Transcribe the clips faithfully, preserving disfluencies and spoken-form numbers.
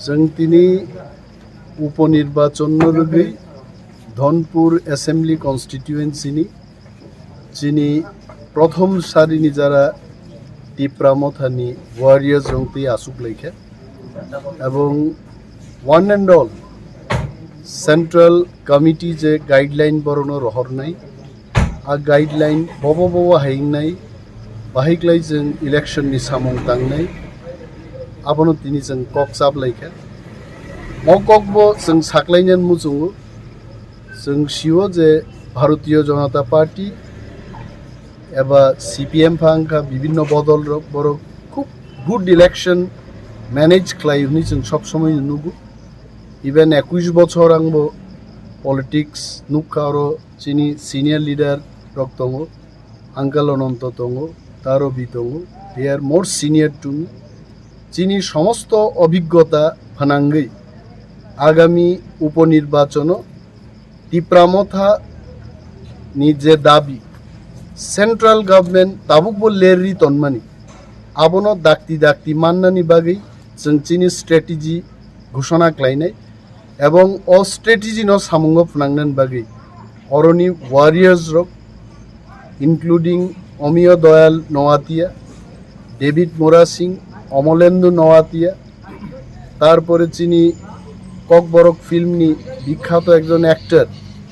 Chwng tini uponirbachono rwgwi Dhonpur Assembly Constituency ni chini prothom sarini jara Tipra Mothani warriors rok twi asuk laikha, ebong one and all Central Committee je guideline borokno rohornai, a guideline bobo bobo hai wngnai, bahai klai chwng election ni samung tangnai, abono tini chwng kok chap laikha. O kok bo chwng saklainani muchungo, chwng sio je Bharatiya Janata Party eba C P M pha wngkha, bibinno bodol rok, borok khub good election manage khlai hwnwi chwng sob somoi nugo. Even ekush bochor angbo politics nukha, oro chini senior leader rok tongo, Uncle Ananto tongo, Tarobi tongo, they are more senior to me. Chini somosto obhiggota phanangwi agami uponirbachono Tipra Motha ni je dabi, central government tabuk bo lerri tonmani, abono dakti dakti mannani bagwi chwng chini strategy ghoshona khlainai, ebong o strategy no samungo phwnangnani bagwi oroni warriors rok, including Omiyo Doyal Noatia, David Murasing, Omolendu Noatia, tarpore chini Kokborok film ni bikhato ekjon actor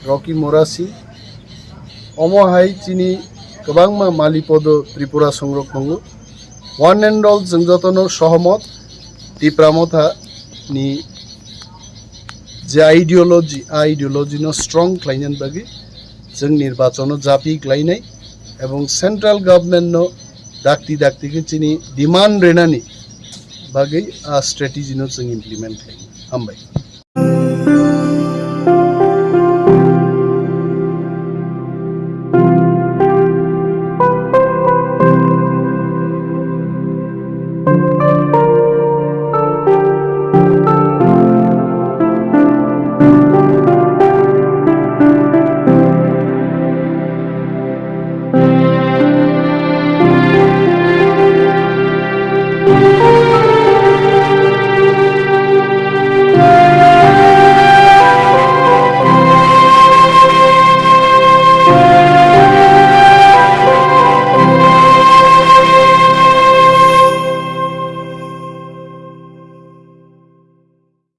Rocky Murasing, omo hai chini kwbangma Malipodo Tripura songrok tongo. One and all chwng jotono sohomot Tipra Motha ni je ideology, a ideology no strong khlainani bagwi chwng nirbachono japi khlainai ebong central government no dakti dakti khe chini demand renani bagwi a strategy no chwng implement khlainai. Hambai.